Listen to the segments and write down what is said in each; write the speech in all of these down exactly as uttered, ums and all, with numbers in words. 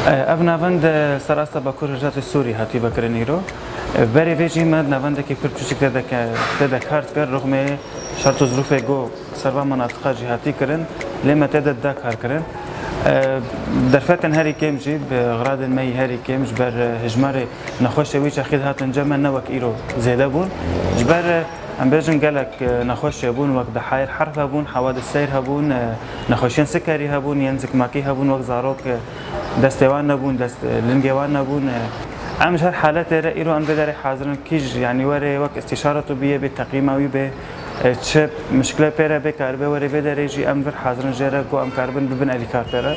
Ev navend, e, ser asta Bakur Rojhilatê Sûrî hatî vekirin îro. E, berê vê jî me navendekî pir piçûk tê de ke-, tê de kar dikir, rixmê şert û zirûfê ku ser van menatiqa jî hatî kirin, lê me tê de dida kar kirin. E, derfetên herî kêm jî, bi xiradên me yî herî kêm, ji ber, e, hejmarê nexweşê wî çaxî dihatin cem me ne wek îro zêde bûn. Ji ber, e, Em bêjin gelek, e, nexweş hebûn, wek dehayê herf hebûn, hewadis seyr hebûn, e, nexweşiyên sikerî hebûn, yên zikmakî hebûn, wek zarok, e, destê wan nebûn, dest, e, lingê wan nebûn, e. Em ji her haletê re îro em vê derê hazir in, kî jî, yanî were wek îstîşara tibiyê bê, teqîma wî bê, e, çi mişkile pê re bê, karibe were vê derê jî em vir hazir in jê re ku em karibin bibin alîkar pê re.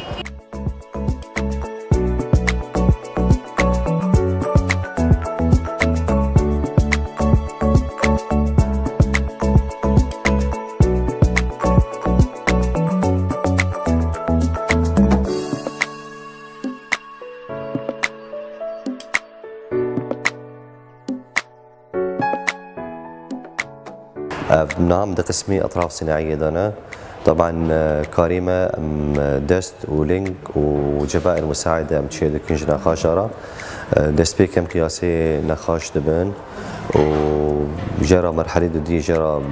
Ev nam di qismî etraf sînaiyê de ne. Taban, e, karê me em, e, dest û ling û cebair musaide em çê dikin ji nexaşa re. E, destpêk em qiyasê nexaş dibin û jê re merhelê dudî jê re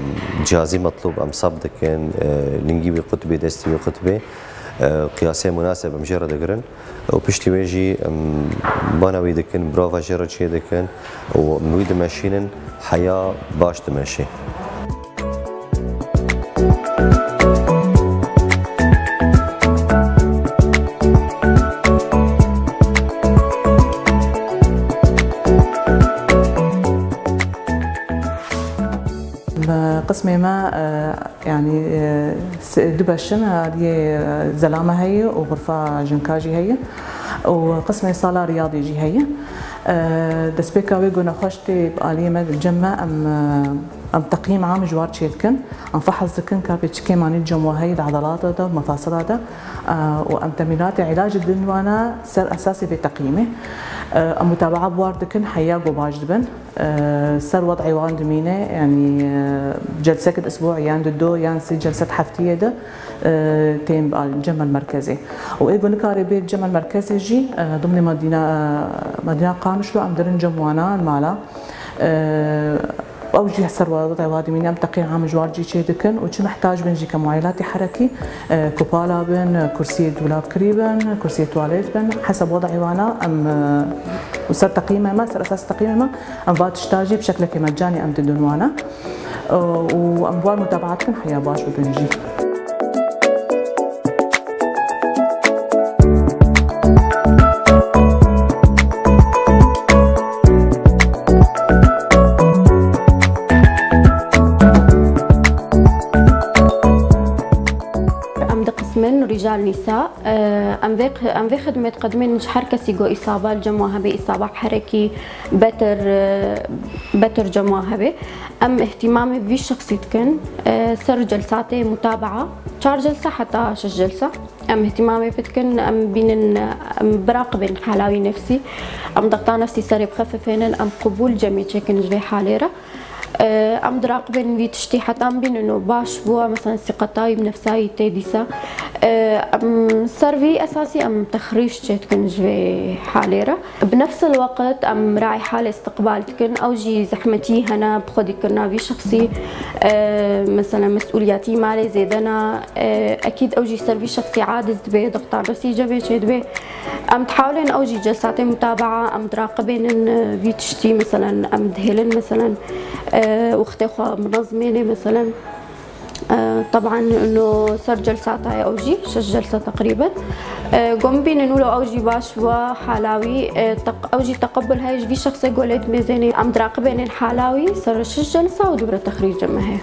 cihazî metlûb em sab dikin, e, lingî wî qutbê, destî wî qutbê, e, qiyasê munaseb em jê re digirin. Û piştî wê jî em bana wî dikin, birava jê re çê dikin û em wî dimeşînin, heya baş dimeşê. Li qismê me, e, Yanî, e, se-, du beş in, aliyê, e, zelame heye û xurfa jinka jî heye û qismê sala riyadê jî heye. E, destpêka wê ku nexweş tê bi aliyê me, cem me, em, e, em teqîm am ji war çêdikin, em fehs dikin ka pê çi kêmanî cem we heye di edalata de, mefasila de, e, û em temînatê îlacê din wana ser esasê vê teqîmê. E, em mutabaa bi war dikin, heya ku baş dibin. Ser wed'ê wan dimîne, yanî, e, celsek di isbû yan di do yan sê celse di heftiyê de, e, tên bi al-, cem el merkezê. Û ê ku nikare bê cem el merkezê jî, e, dimnê Medîna, Medîna Qamişlo em dirin cem wana mala. E, ew jî ser wed'ê wan dimîne, em teqî am ji war cî çê dikin û çi mihtac bin jî ke muayelatê herekî, e, kupala bin, kursiyê dûlabkirî bin, kursiyê tuwalet bin, hesab wed'ê wana em, e, û ser teqîmê me, ser esas teqîmê me, Em va tişta jî bi şeklekê mecanî em didin wana. Û em bi wan mutabaa dikin heya baş bibin jî. Em di qismin rical nîsa, e, em vê, em vê xidmê diqedimên ji her kesî ku îsaba li cem wan hebe, îsaba herekî, betir, e, betir cem wan hebe. Em îhtîmamê vî şexsî dikin, e, ser celsatê mutabaa, çar celsa heta şeş celsa. Em îhtîmamê pê dikin, em bînin, em biraqibên hala wî nefsî, em dexta nefsî serê bixefifênin, em qubûl cemê çêkin ji vê halê re. E, em diraqibên vî tiştî heta em bînin û baş bû, mesela sîqeta wî bi nefsa wî tê dîsa. E, em ser vî esasî em texrîj çêdikin ji vê halê re. Bi nefs el weqt em rayê halê istiqbal dikin, ew jî zehmetî hene bi xwedîkirina vî şexsî, e, mesela mesûliyetî malê zêde ne, e, ekîd ew jî ser vî şexsî aciz dibe, dexta nefsî cemê çêdibe. Em dihewlên ew jî celsatê mutabaa, em diraqibênin, e, vî tiştî, meselen, em dihêlin, meselen, e, wextê xwe minezimênê, meselen. E, teban ino ser celsata ye ew jî, şeş celsa teqrîben. E, ku em bînin wilo ew jî baş bû hala wî, e, teq-, ew jî teqebul heye ji vî şexsê ku lê dimêzênê. Em diraqibênên hala wî ser şeş celsa û dubire texrîcê me heye.